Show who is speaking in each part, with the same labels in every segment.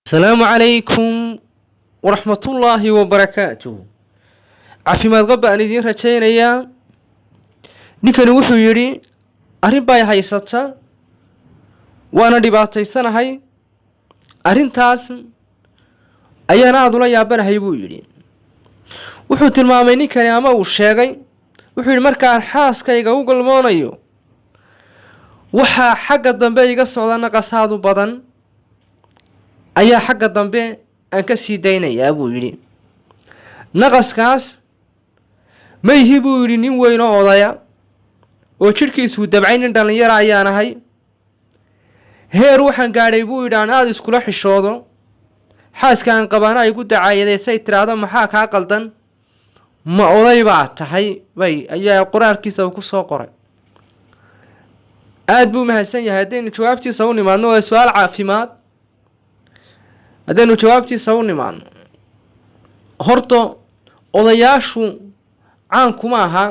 Speaker 1: Asalaamu calaykum waraxmatullaahi wabarakaatuh. Caafimaad qab baan idiin rajaynayaa. Ninkani wuxuu yidhi: arrin bay haysata, waana dhibaataysanahay, arrintaas ayaan aada ula yaabanahay, buu yidhi. Wuxuu tilmaamay ninkani ama uu sheegay, wuxuu yidhi: markaan xaaskayga u galmoonayo, waxaa xagga dambe iga socda naqasaadu badan ayaa xagga dambe aan ka sii daynayaa, buu yidhi. Naqaskaas ma ihi, buu yidhi, nin weyn oo odaya oo jidhkiisuu dabcay, nin dhallinyara ayaan ahay. Heer waxaan gaadhay, buu yidhi, aan aada iskula xishoodo, xaaska aan qabaana ay gu dacaayadaysay, tidhaahdo: "Maxaa kaa qaldan? Ma oday baa tahay?" Bay ayaa qoraalkiisa uu ku soo qoray. Aada buu mahadsan yahay. Haddaynu jawaabtiisa u nimaadno, waa su-aal caafimaad. Haddaynu jawaabtiisa u nimaadno, horta odayaashu caan kuma aha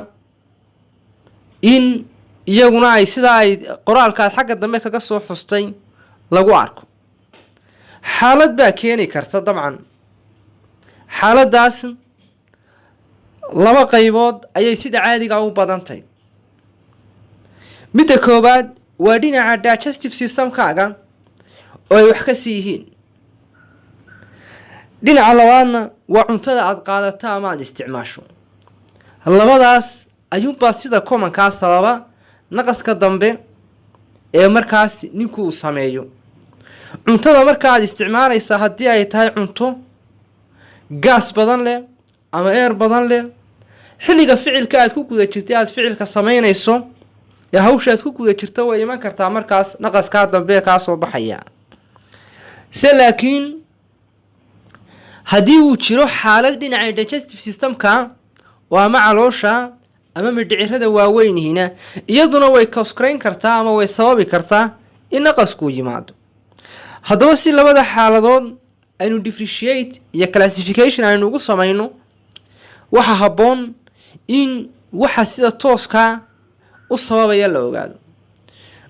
Speaker 1: in iyaguna ay sidaa ay qoraalkaad xagga dambe kaga soo xustay lagu arko. Xaalad baa keeni karta dabcan. Xaaladdaas laba qaybood ayay sida caadiga u badantay. Midda koowaad waa dhinaca digestive systemkaaga oo ay wax ka sii yihiin. Dhinaca labaadna waa cuntada aada qaadato ama aada isticmaasho. Labadaas ayuunbaa sida commonkaa sababa naqaska dambe ee markaas ninku uu sameeyo. Cuntada marka aad isticmaalaysaa haddii ay tahay cunto gaas badan leh ama air badan leh, xilliga ficilka aad ku guda jirtay, aada ficilka samaynayso ee hawsha aad ku guda jirto, way iman kartaa markaas naqaskaa dambe kaa soo baxaya. Se laakiin haddii uu jiro xaalad dhinaca digestive systemka oo ama caloosha ama midhicirada waaweynihina, iyaduna way cause-garayn kartaa ama way sababi kartaa in naqasku yimaado. Haddaba si labada xaaladood aynu differentiate iyo classification aynu ugu samayno, waxa habboon in waxa sida tooskaa u sababaya la ogaado.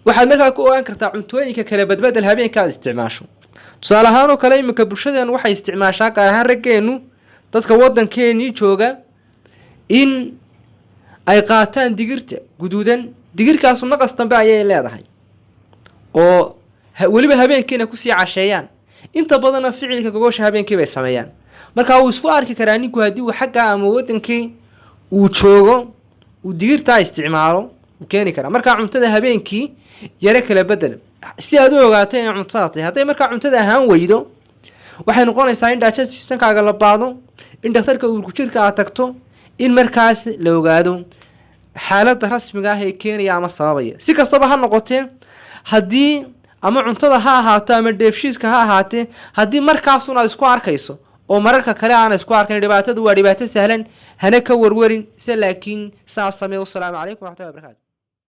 Speaker 1: Waxaad markaa ku ogaan kartaa cuntooyinka kale badbedel habeenka aad isticmaasho. Tusaale ahaan oo kale, iminka bulshadeenu waxay isticmaashaa, gaar ahaan raggeenu, dadka waddankeenii jooga, in ay qaataan digirta guduudan. Digirkaasu naqas dambe ayay leedahay oo weliba habeenkiina kusii casheeyaan. Inta badanna ficilka gogosha habeenkii bay sameeyaan. Marka wuu isku arki karaa ninku haddii uu xagga ama waddankii uu joogo uu digirtaa isticmaalo, uu keeni karaa. Markaa cuntada habeenkii yaro kala bedel si aad u ogaato inay cuntada tahay. Hadday markaa cuntada ahaan weydo, waxay noqonaysaa in digestive systemkaaga la baado, in dhakhtarka uurku-jirka aad tagto, in markaas la ogaado xaaladda rasmiga ah ee keenaya ama sababaya. Si kastaba ha noqotee, haddii ama cuntada ha ahaato ama dheefshiiska ha ahaatee, haddii markaasun aad isku arkayso oo mararka kale aana isku arkayn, dhibaatadu waa dhibaato sahlan, hana ka warwarin. Se laakiin saas samee. Wasalaamu calaykum waraxmatullahi wabarakatu.